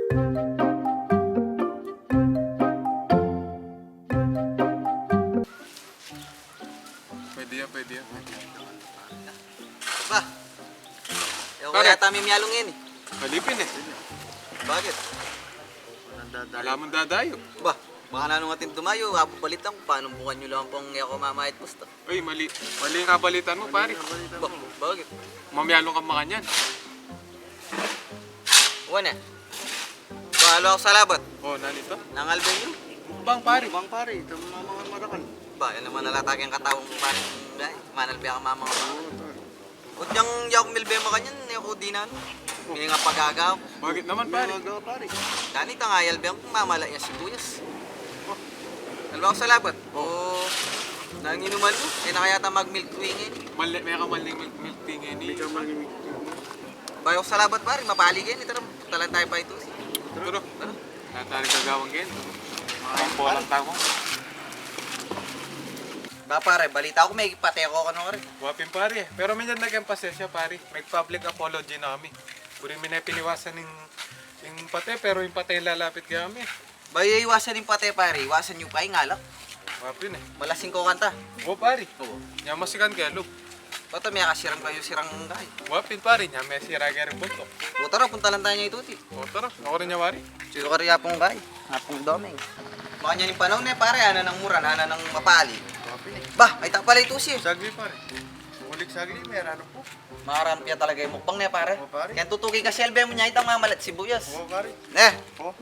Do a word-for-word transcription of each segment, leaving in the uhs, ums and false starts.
Pwede yan, pwede yan. Ba, e ku yata mimialung ini. Kalipin e. Bakit? Wala mung dadayu. Ba, baka nanung atin dumayu, ababalitan ku, panumpukan yu lang pung e ku mamayad pusta. Uy, mali. Mali ing kabalitan mu, pari. Ba, bakit? Mamialung kang makanyan. Wane. Ba, alu aku salabat. O, nanu ita? Nangalbe yu? Bang, pari. Bang, pari. Ita, mamangan marakan. Ba, e naman ala ta keng katawang pari. Manalbe kang mamangan. O, tiang yaku milbe makanyan, e ku dinan. Mengapagaga ku. Bakit naman, pari? Mengapagaga, pari. Kanita nga, yalbe kung mamala yang sibuyas. Alu aku salabat. O, nanginuman mu? E na kaya ta mag-milk tea ngeni? Mali, mekamaling milk, milk tea ngeni. Mekamaling milk tea. Ba, e ku salabat, pari, mapali keni, tara, punta lang tayu pa itu. Tara. Tara. Nataring gagawan keni. Ang bolang tau. Ba, pare, balita ku mekipate ko kanu kari. Wa pin, pare. Pero minsan na keng pasensya, pare. Mag-public apology na kami. Buri mi ne pin iwasan ing, ing pate, pero ing pate lalapit kekami. Bayu iwasan ing pate, pare, iwasan yu pa ing alak. Wa pin e. Malasing ko kanta. O, pare. O. Nya masikan ke lub. Bata, mekasiran kayu sirang kay. Wa pin, pare, nya mesira ke ring buntuk. O, tara, puntalan taya nya ituti. O, tara. Aku rin nya wari. Sino kari Apung kay? Apung Doming. Makanyan ing panaun e, pare, anan nang mura, anan nang mapali. Wa pin e. Ba, ay ta pala itu si. Sagli, pare. Ulik sagli, mera na pu. Marampi ya talaga ing mukbang ne, pare. O, pare. Keng tutuki ka selbe mu nya itang mamalat sibuyas. O, pare. Ne. O.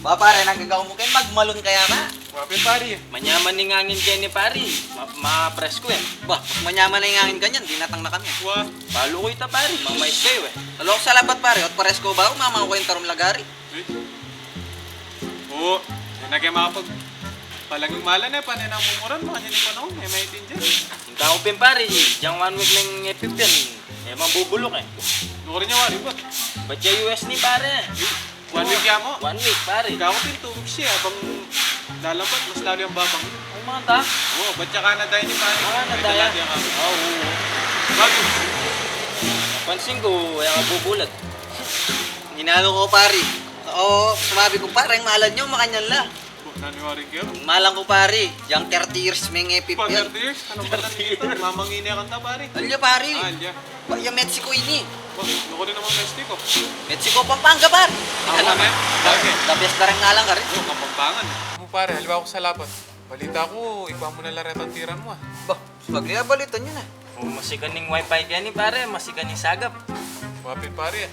Ba, pare, nagagawa mu keng magmalun kaya ba? Wa pin, pare. Manyaman ing angin keni, pare. Ma-, mapresko e. Ba, manyaman ing angin kanyan, dinatang na kami. Wa. Palu ku ita, pare. Mamais kayu e. Alu aku salabat, pare. Ot paresko ba, mamaw ku ing tarum lagari. Uy. O, e na ke makapag-, palanging malan e, pane na mumuran, makanyan ing panaun e, maitindihan. Ing kau pin, pare, dyang one week neng epip yan. E, mabubuluk e. Nuri nya wari, bat? Bat ya U S ni, pare. One week ya mu? One week, pare. Ikaw pin two weeks ya, bang lalambat, mas lalu yang babang. Ay, mata. O, bat ya Canada ini, pare? Canada ya. Canada ya. O, o. Bakit? Pansin ku, e mabubulat. Inalu ku, pare. O, sumabi ku, pare, ing malan yu, makanyan la. Nanu wari kaya? Malan ku, pare, dyang thirty years meng epip yan. Thirty years? Anu ba yan? Mamangine kanta, pare? Alya, pare. A, alya. Ba, ya Mexico ini. Ba, nanu kari namang Mexico? Mexico, Pampanga, pare. A, ika na. Bakit? The best na rin nga lang, kari. O, Kapampangan. Mu, pare, aliwa ku salabat. Balita ku, ikwa mu na la retang tiran mu, a. Ba, Sagli, a, balitan yu na. O, masikan ing wifi keni, pare, masikan ing sagap. Wa pin, pare.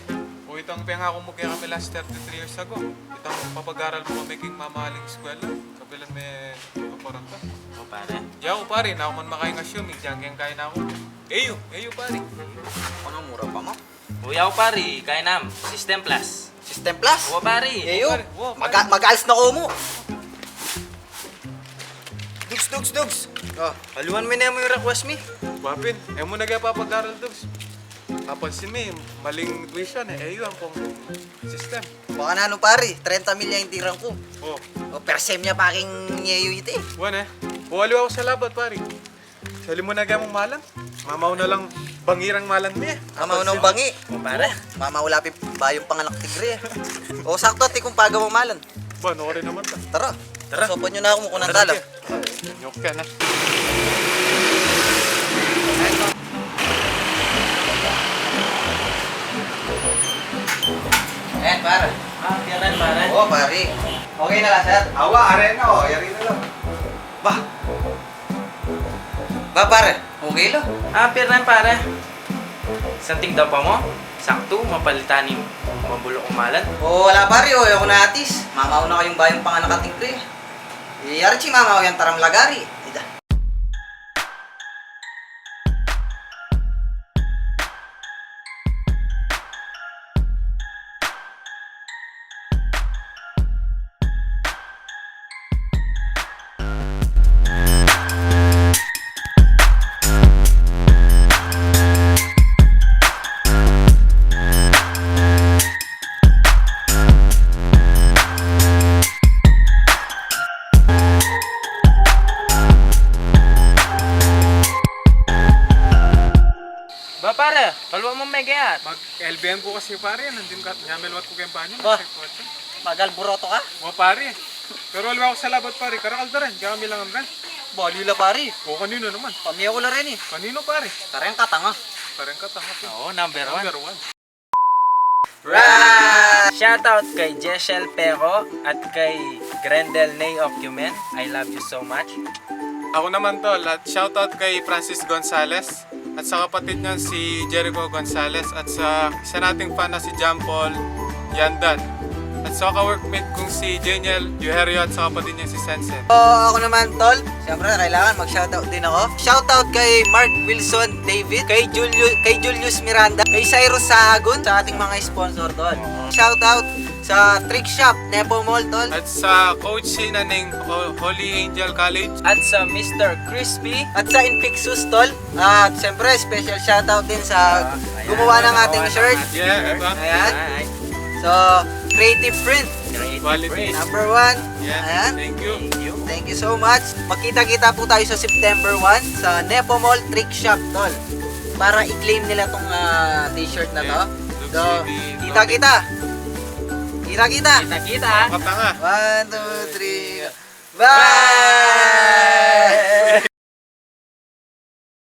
O, itang pengaku mu kekami last thirty-three years ago. Itang papag-aral mu kami king mamaling eskwela. Kapilan me kaparanta. O, pare. Ya, o, pare, naku man makaing assuming, dyang keng kain aku. E yu, e yu, pare. Kanu, mura pa mu. Uy, aku, pare, kain nam, System Plus. System Plus? Wa, pare. E yu, wa, pare. Maga-, mag-alis na ko mu. Dugs, Dugs, Dugs. O, aliwan mi ne mu ing request mi. Wa pin, e mu na kaya papag-aral, Dugs? Papansin mi, maling tuition e. E yu, ampong System. Baka nanu, pare, trenta mil ya ing tiran ku. O. O, per sem ya pa king e yu iti. Wa ne. O, aliwa ku salabat, pare. Sali mu na kaya mung malan. Mamaw na lang bangi rang malan mi e. Mamaw na bangi. O, pare. Mamaw la pin bayung panganak tigre e. O, saktu, atin kung paga mung malan. Ba, nanu kari naman ta? Tara. Tara. Sopan yu na aku, mukunan tala. Nyok ka na. Ayan, pare. A, ayan, pare. O, pare. Okay na la, sir? Awa, aray na, o. Yari na la. Ba, Ba, pare, okay la. A, apir na, pare. Santing daw pa mu, saktu, mapalitan ing mabuluk a malan. O, ala, pare, o, e ku na atis. Mamaw na kayung bayung panganak a tigre. E, yari, mamaw yang taram lagari. Ida. Mag-L B M ku kasi, pare, nandin ka, nyamel wat ku keng banyu, ba? Nasa kotse. Mag-alboroto ka? Wa, pare. Pero aliwa ku sa labat, pare. Karakal da rin, kaya kami lang rin. Bali la, pare. O, kanino naman? Pamilya ku la rin, eh. Kanino, pare? Kareng katanga. Kareng katanga. Oo, number one. Number one. Shoutout kay Jeshel Pero at kay Grendel Nay Ocumen. I love you so much. Ako naman, tol, at shoutout kay Francis Gonzalez at sa kapatid niyang si Jericho Gonzalez at sa isa nating fan na si John Paul Yandan at sa ka-workmate kong si Jeniel Eugerio at sa kapatid niyang si Sensen. O, ako naman, tol. Siyempre, kailangan mag-shoutout din ako. Shoutout kay Mark Wilson David, kay Julio, kay Julius Miranda, kay Cyrus Sahagun, sa ating mga sponsor, tol. Shoutout sa Trick Shop, Nepo Mall, tol. At sa coach na ning Ho-, Holy Angel College. At sa Mister Crispy. At sa Invictus, tol. At siyempre, special shoutout din sa gumawa ng ating shirt. Yeah, diba? Ayan. So, Creative Print. Quality. Number one. Yeah. Ayan. Thank you. Thank you so much. Magkita-kita po tayo sa September one sa Nepo Mall Trick Shop, tol. Para i-claim nila tong, ah, t-shirt na to. Yeah. So, kita-kita. Kita-kita. Kita-kita. Katanga. One, two, three. Bye!